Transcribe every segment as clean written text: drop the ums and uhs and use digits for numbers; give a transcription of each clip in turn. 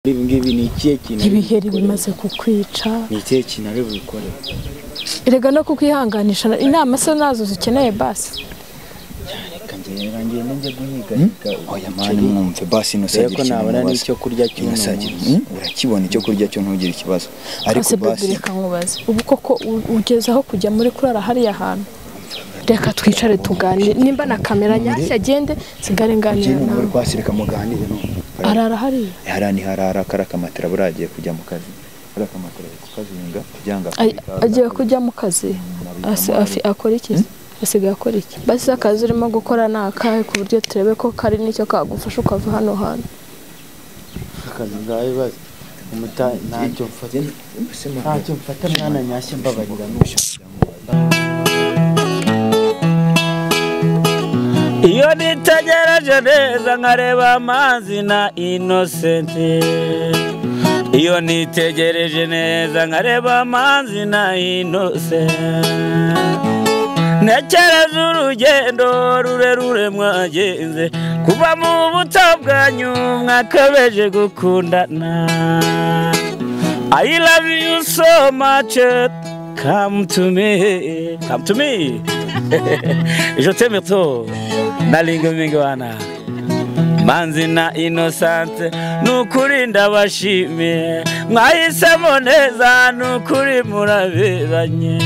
Ibi ngibi ni ikihe kintu? Ibiheri bimaze kukwica. Ni ikihe kintu ari bubikore? Erega no kukwihanganisha inama se nazo zikeneye basi. Reka ngende njye guhiga. Oya mani mwumve basi inosagira ko nabona n'icyo kurya cy'uno munsi. Urakibona icyo kurya cyo ntugire ikibazo. Ariko basi reka nkubaze. Ubu koko ugeze aho kujya muri kurara hariya hantu. Reka twicare tuganire nimba na kamera nyashya agende nsigare nganira nawe. Basi reka muganire none. Arara hariya. Hariya ni harara karakamatera buragiye kujya mu kazi. Karakamatera kukazinga kugira ngo agiye kujya mu kazi. Akora iki? Asigaye akora iki? Basi akazi urimo gukora ni akahe ku buryo turebe ko kari nicyo kagufasha ukava hano hantu. Akazi ngawe basi umuta ntacyo mfata. Ntacyo mfata mwana nyashya mbabarira n'usha. Iyo nitegereje neza nkareba amazi na Innocent. Iyo nitegereje neza nkareba amazi na Innocent. Ntekereza urugendo rurerure mwagenze kuva mu buto bwanyu mwakabeje gukundana. I love you so much, come to me, come to me. Je t'aime trop. Nalingo mingwana Manzi na Innocent nukuri ndabashimiye mwahisemo neza nukuri muraberanye.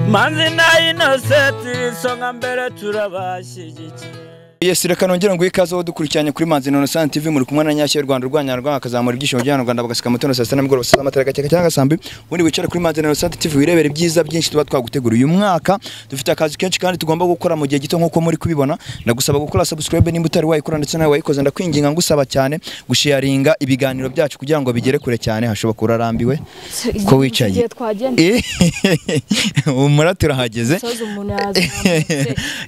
Manzi na Innocent isonga mbere turabashyigikiye. Yes, reka nongera ngo ikaze aho dukurikiranye kuri Manzi Innocent TV muri kumwe na Nyashya y'u Rwanda urwanya akazamura ibyishimo by'Abanyarwanda bagasika mutono saa sita nimugoroba saa amatara gake cyangwa saa mbiri. Ubundi wicare kuri Manzi Innocent TV wirebere ibyiza byinshi tuba twaguteguriye uyu mwaka. Dufite akazi kenshi kandi tugomba gukora mu gihe gito nkuko muri kubibona. Ndagusaba gukora subscribe nimba utari wayikora ndetse nawe wayikoze ndakwinginga ngusaba cyane gusharinga ibiganiro byacu kugira ngo bigere kure cyane hashoboka. Urarambiwe ko wicaye umura turahageze.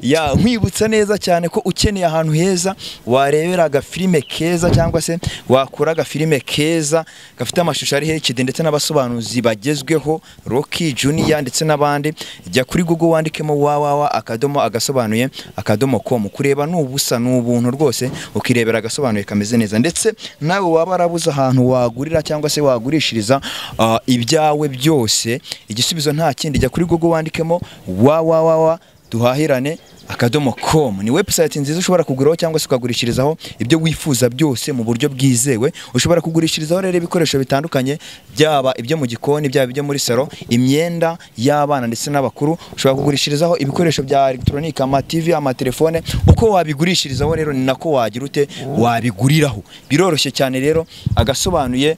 Ya nkwibutsa neza cyane ko ukeneye ahantu heza warebera agafilime keza cyangwa se wakora agafilime keza gafite amashusho ari HD ndetse n'abasobanuzi bagezweho Rocky Junior ndetse n'abandi, jya kuri Google wandikemo www akadomo agasobanuye akadomo com kureba n'ubusa n'ubuntu rwose ukirebera agasobanuye kameze neza. Ndetse nawe waba arabuze ahantu wagurira cyangwa se wagurishiriza ibyawe byose, igisubizo nta kindi, jya kuri Google wandikemo www duhahirane akadomo com. Ni website nziza ushobora kuguraho cyangwa se ukagurishirizaho ibyo wifuza byose mu buryo bwizewe. Ushobora kugurishirizaho rero ibikoresho bitandukanye byaba ibyo mu gikoni, byaba ibyo muri salo, imyenda y'abana ndetse n'abakuru. Ushobora kugurishirizaho ibikoresho bya electronic, ama TV, ama telefone. Uko wabigurishirizaho rero ni nako wagira ute wabiguriraho. Biroroshye cyane rero agasobanuye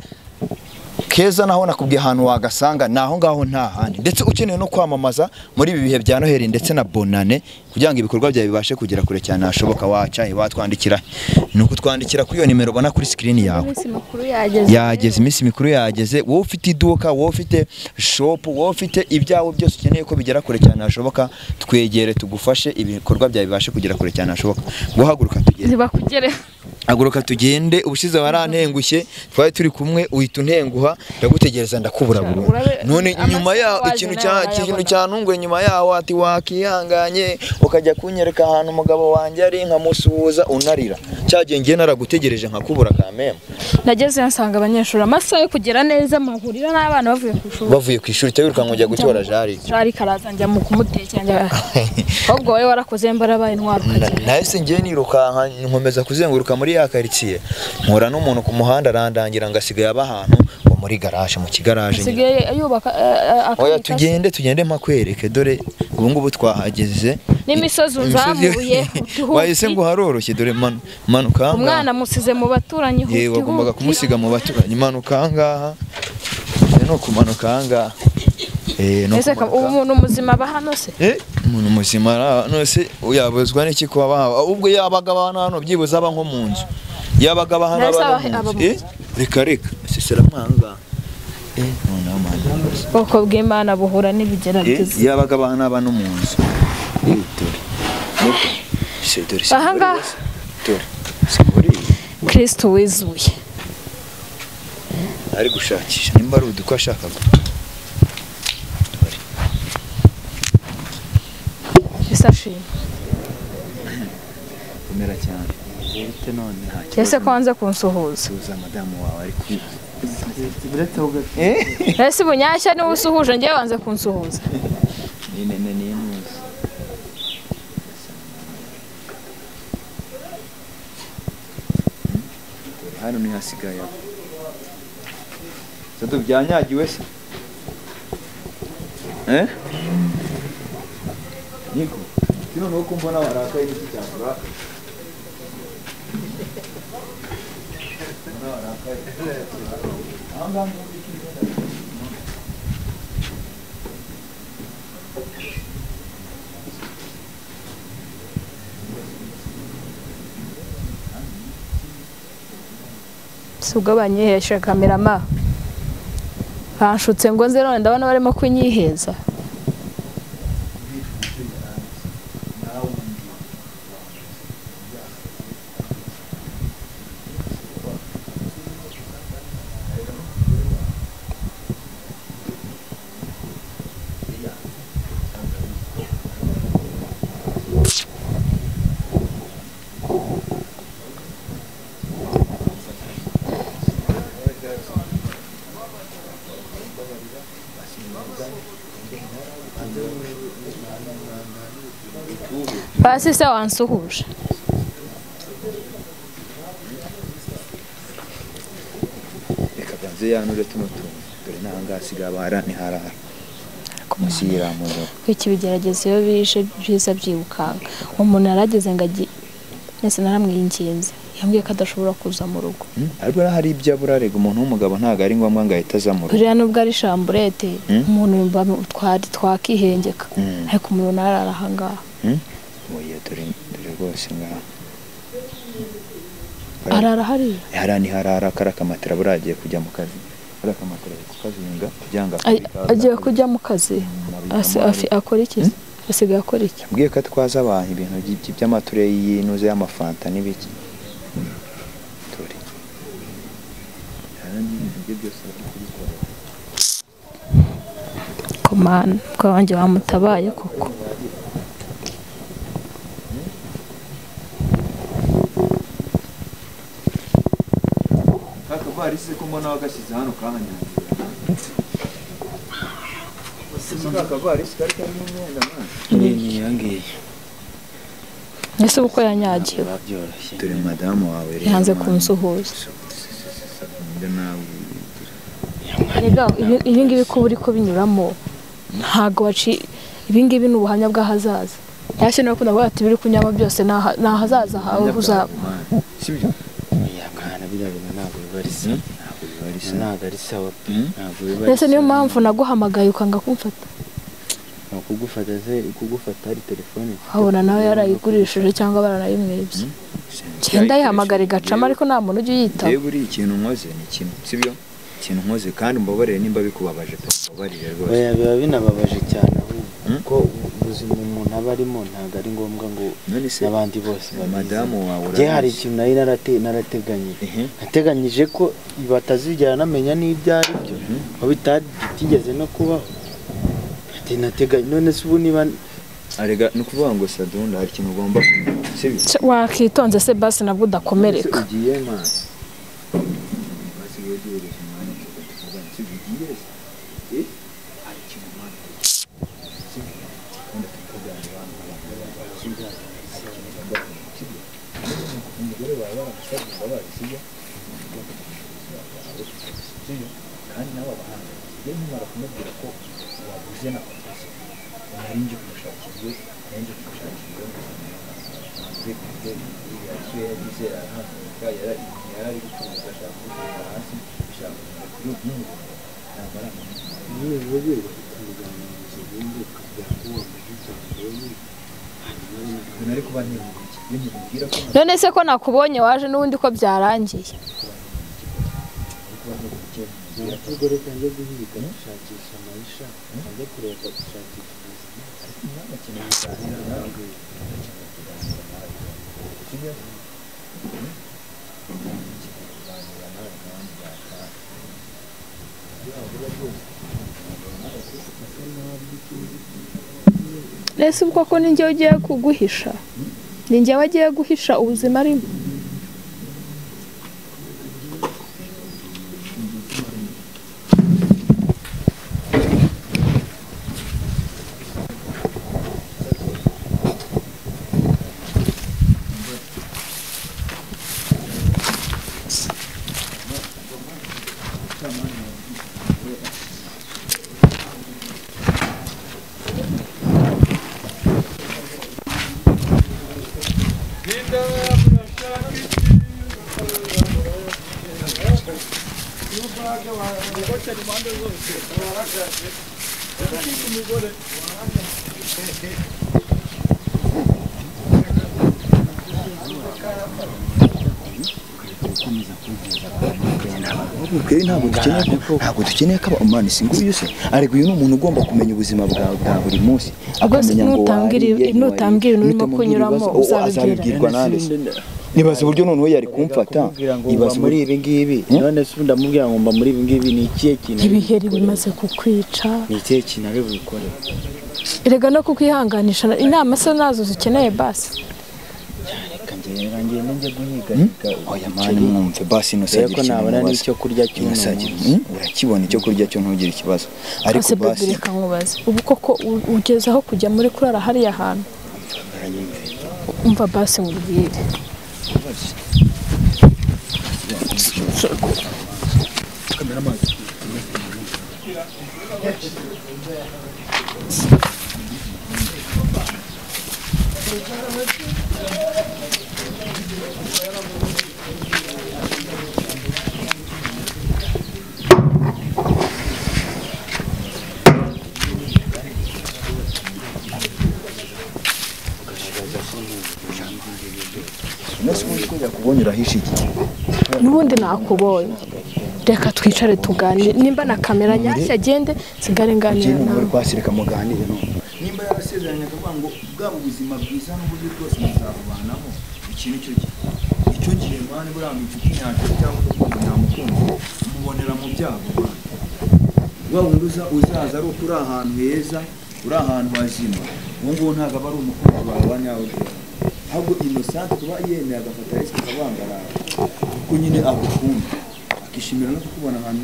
keza naho nakubwiye ahantu wagasanga naho ngaho nta handi. Ndetse ukeneye no kwamamaza muri ibi bihe bya Noheli ndetse na Bonane kugira ngo ibikorwa byawe bibashe kugera kure cyane hashoboka, waca watwandikira ni ukutwandikira kuri iyo nimero ubona kuri screen yawe. Yageze iminsi mikuru yageze. Wowe ufite iduka, wowe ufite shop, wowe ufite ibyawe byose ukeneye ko bigera kure cyane hashoboka, twegere tugufashe ibikorwa byawe bibashe kugera kure cyane hashoboka. Guhaguruka tugende. Zibakugere. Haguruka tugende. Ubushize warantengushye twari turi kumwe uhita untenguha ndagutegereza ndakubura burundu. None nyuma ya ikintu cyantunguye nyuma yaho ati wakihanganye ukajya kunyereka ahantu umugabo wanjye ari nkamusuhuza unarira. Cyagiye ngiye naragutegereje nkakubura kameme. Nageze nsanga abanyeshuri amasaha yo kugera neza mahurira n'abana bavuye ku ishuri. Bavuye ku ishuri cyawiruka ngo njya gutora Jari. Jari karaza njya mu kumutekera njya. Ahubwo wowe warakoze mbarabaye intwaro ukagenda. Nahise ngiye nirukanka nkomeza kuzenguruka muri ya quartier. Mpura n'umuntu ku muhanda arandangira ngasigaye abahantu ngo muri garage mu kigaraje. Asigaye yubaka. Oya tugende mpakwereke dore ubu ngubu twahageze. N'imisozi uzamuye wahise ngo haroroshye dore manuka. Umwana musize mu baturanyi huti. Yewe wagombaga kumusiga mu baturanyi. Manuka ngaha no kumanuka ngaha. No. Ese umuntu muzima aba hano se? Umuntu muzima nose uyabuzwa n'iki kuba bahaba? Ubwo yabaga abana hano byibuze aba nko mu nzu. Yabaga aba hano aba mu nzu. Reka reka sesera mwanga. None amana. Boko bw'Imana buhura n'ibigeragezo. Yabaga aba hano aba no mu nzu. Dore. Dore. Ahanga. Dore. Siburi. Kristo wizuye. Ari gushakisha nimba ari uduko ashaka. Dore. Isashimwe. Kumera cyane. Bite none Ese ko wanze kunsuhuza? Suhuza madamu wawe ari kwiba. Ese ubunyashya niwe usuhuje njyewe wanze kunsuhuza? Ni ntuzi. Hano ni hasigaye. Sado byanyagiwe se? Eh? Niko, kino nuko mbona warakaye n'iki cyakora. Mbona warakaye. Anga Subwo banyihesha kamerama. Banshutse ngo nze none ndabona barimo kunyiheza. Basi se wansuhuje. Reka banze yanure tuno tuntu dore nahanga hasigaye abara ni harara. Mushyira mu rugo. Kwiki bigeragezo iyo bije byiza byibukanga. Umuntu yarageze ngo agiye nese naramwinginze. Yambwiye ko adashobora kuza mu rugo. Ariko hari ibyo aburarega umuntu w'umugabo ntago ari ngombwa ngo ahita aza mu rugo. Buriya nubwo ari chambrette umuntu yumva twari twakihengeka. Ariko umuntu narara aha ngaha. Oya dore rwose ngaha. Arara hariya? Hariya ni harara karakamatera buriya agiye kujya mu kazi. Karakamatera kukazinga kugira ngo agiye kujya mu kazi. Akora iki? Asigaye akora iki? Yambwiye ko atwaza abantu ibintu by'amatureyi y'inuze y'amafanta n'ibiki. Dore. Ibyo byose bari kubikora. Komana, ko wanjye wamutabaye koko. Kakavarisi ko mbona wagashyize hano kahanyangira. Kakavarisi kari karimo imyenda mwana. Ni yangiye. Ese uko yanyagiwe? Dore madamu wawe rero. Yanze kunsuhuza. Rega ibi ngibi ko uri ko binyuramo ntago waci ibi ngibi ni ubuhamya bw'ahazaza. Yashye no kunda ati biri kunyama byose nahazaza hawe uzaba. Sibyo? Ya mwana biriya bintu ntabwo biba ari sawa. Ntabwo biba ari sawa. Ntabwo ari sawa pe. Ntabwo biba ari. Ese niyo mpamvu naguhamagaye ukanga kumfata. Kugufata se kugufata ari telefone. Abona nawe yarayigurishije cyangwa baranayimwibye. Cyenda yihamagara igacamo ariko nta muntu ujya uyitaba. Yewe buri ikintu nkoze ni kimwe, sibyo? Ikintu nkoze kandi mbabarire nimba bikubabaje pe, mbabarire rwose. Oya biba binababaje cyane ahubwo ko ubuzima umuntu aba arimo ntabwo ari ngombwa ngo n'abandi bose babizi. Madamu wawe urabizi. Hari ikintu nari narateganyije. Nateganyije ko batazigera namenya n'ibyo ari byo. Aho bitigeze no kubaho. Nateganya none se ubu niba arega no kuvuga ngo Sadunda hari ikintu ugomba sibyo wakitonze se basi nabwo udakomereka ugiye man basi wegereje umwanya tukavugana sibyo ugiye eh hari ikintu man sibyo kandi tukaganira sibyo hari ikintu ugomba sibyo umugore wawe waramusabye imbabazi sibyo sibyo kandi nawe abahanga iyo nkimara kumubwira ko wabuze na komisiyo nari nje kumushakira iwe nari nje kumushakira iwe yagize arahangayika yari ari gucuruza ashaka kubikora hasi ashaka kuri ubu ntabwo ari none se ko nakubonye waje n'ubundi ko byarangiye. Ubwo reka njye guhiga gushakisha amayisha njye kureba gushakisha ubuzima ariko umwana akeneye kuganira nawe Ese ubwo ko ninjye ugiye kuguhisha? Ninjye wagiye guhisha ubuzima arimo? Ntabwo dukeneye ko umwana singuyu se ariko uyu ni umuntu ugomba kumenya ubuzima bwawe bwa buri munsi akamenya ngo nutambwira urimo kunyuramo uzabibwirwa nande nibaza uburyo noneho yari kumfata ibaza muri ibi ngibi none se ndamubwira ngo mba muri ibi ngibi ni ikihe kintu ibiheri bimaze kukwica ni ikihe kintu ari bukore erega no kukwihanganisha inama se nazo zikeneye basi oya mani mwumve basi inosagira ikintu nabona n'icyo kurya cyo urakibona icyo kurya cyo ntugire ikibazo ariko basi reka nkubaze ubu koko ugeze aho kujya muri kurara hariya hantu umva basi nkubwire Nubundi nakubonye reka twicare tuganire nimba na kamera nyashya agende nsigare nganira nawe kwasireka muganire no nimba yarasezeranye akavuga ngo bwa buzima bwiza n'uburyo bwose muzabubanamo ikintu cyo icyo gihe mwana buriya inshuti nyanshuti cyangwa umukunzi nyamukunzi umubonera mu byago wa wundi uzaza ari uko uri ahantu heza uri ahantu hazima uwo nguwo ntabwo aba ari umukunzi wawe wa nyawe ahubwo Innocent kuba yemeye agafata risk akabangarara kuko nyine agukunda akishimira no kukubona ahantu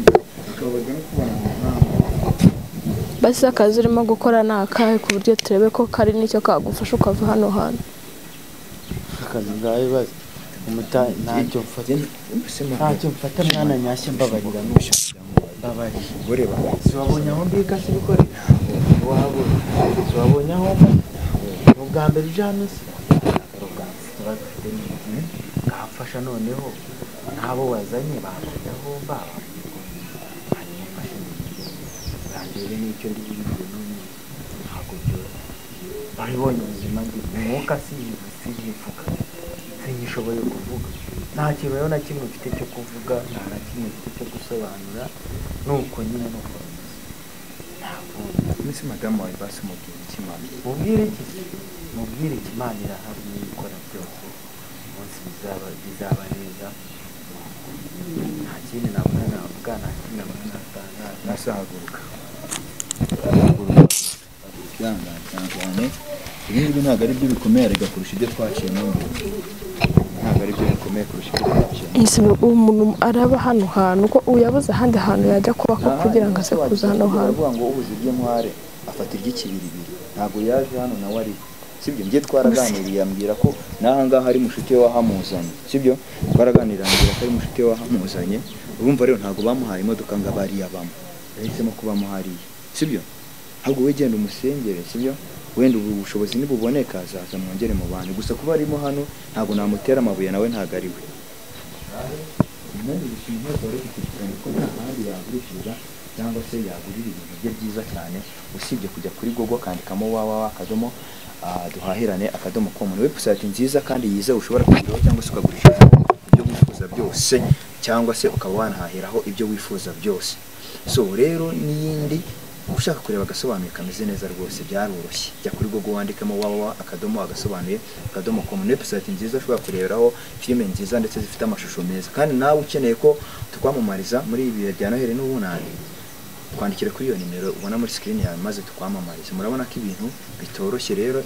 akababazwa no kukubona ahantu nk'aho. Basi akazi urimo gukora ni akahe ku buryo turebe ko kari n'icyo kagufasha ukava hano hantu? Akazi ngawe bazi ntacyo mfata ntacyo mfata mwana nyashya mbabarira n'ushya mbabarira ureba si wabonye aho mbika se ibikoresho wahabonye si wabonye aho mba ni ubwa mbere uje hano se ikibazo ufite ni iki ngamfasha noneho n'abo wazanye babonye aho mba hanyuma mfashe ndebe n'icyo ndi burire n'ubu ntabwo byoroshye babibonye ubuzima ndi umwuka sinkivuga sinkishoboye kuvuga nta kintu rero na kimwe mfite cyo kuvuga nta na kimwe mfite cyo gusobanura nuko nyine nuko bimeze ntabwo mbese madamu wawe basi umubwira iki mama mubwire iki mubwire iki Imana irahari niyo ikora byose umunsi bizaba neza nta kindi nabona navuga nta kindi nabona natangaza nasahaguruka cyane ibi ngibi ntabwo ari byo bikomeye arega kurusha ibyo twaciyemo ntabwo ari byo bikomeye kurusha ibyo twaciyemo umuntu araba hano hantu ko uyabuze ahandi hantu yajya kuba ko kugira ngo aze kuza hano hantu aravuga ngo ubuze iby'inkware afata iry'ikibiribiri ntabwo yaje hano nawe ari sibyo njye twaraganiriye ambwira ko n'aha ngaha ari mushuti we wahamuzanye sibyo twaraganiriye ambwira ko ari mushuti we wahamuzanye urumva rero ntabwo bamuhaye imodoka ngo abe ariyo abamo yahisemo kuba amuhariye sibyo ahubwo we genda umusengere sibyo wenda ubu bushobozi nibuboneka azaza mwongere mu bantu gusa kuba arimo hano ntabwo namutera amabuye nawe ntabwo ari we ko nta handi yagurishiriza cyangwa se yagurira ibintu bye byiza cyane usibye kujya kuri Google akandikamo www akadomo duhahirane akadomo com ni website nziza kandi yizewe ushobora kuguraho cyangwa se ukagurishirizaho ibyo wifuza byose cyangwa se ukaba wanahahiraho ibyo wifuza byose so rero n'iyindi ushaka kureba agasobanuye kameze neza rwose byaroroshye jya kuri Google wandikemo www akadomo agasobanuye akadomo com ni website nziza ushobora kureberaho filime nziza ndetse zifite amashusho meza kandi nawe ukeneye ko tukwamamariza muri ibi bihe bya Noheli n'ubunani twandikire kuri iyo nimero ubona muri screen yawe maze tukwamamarize murabona ko ibintu bitoroshye rero.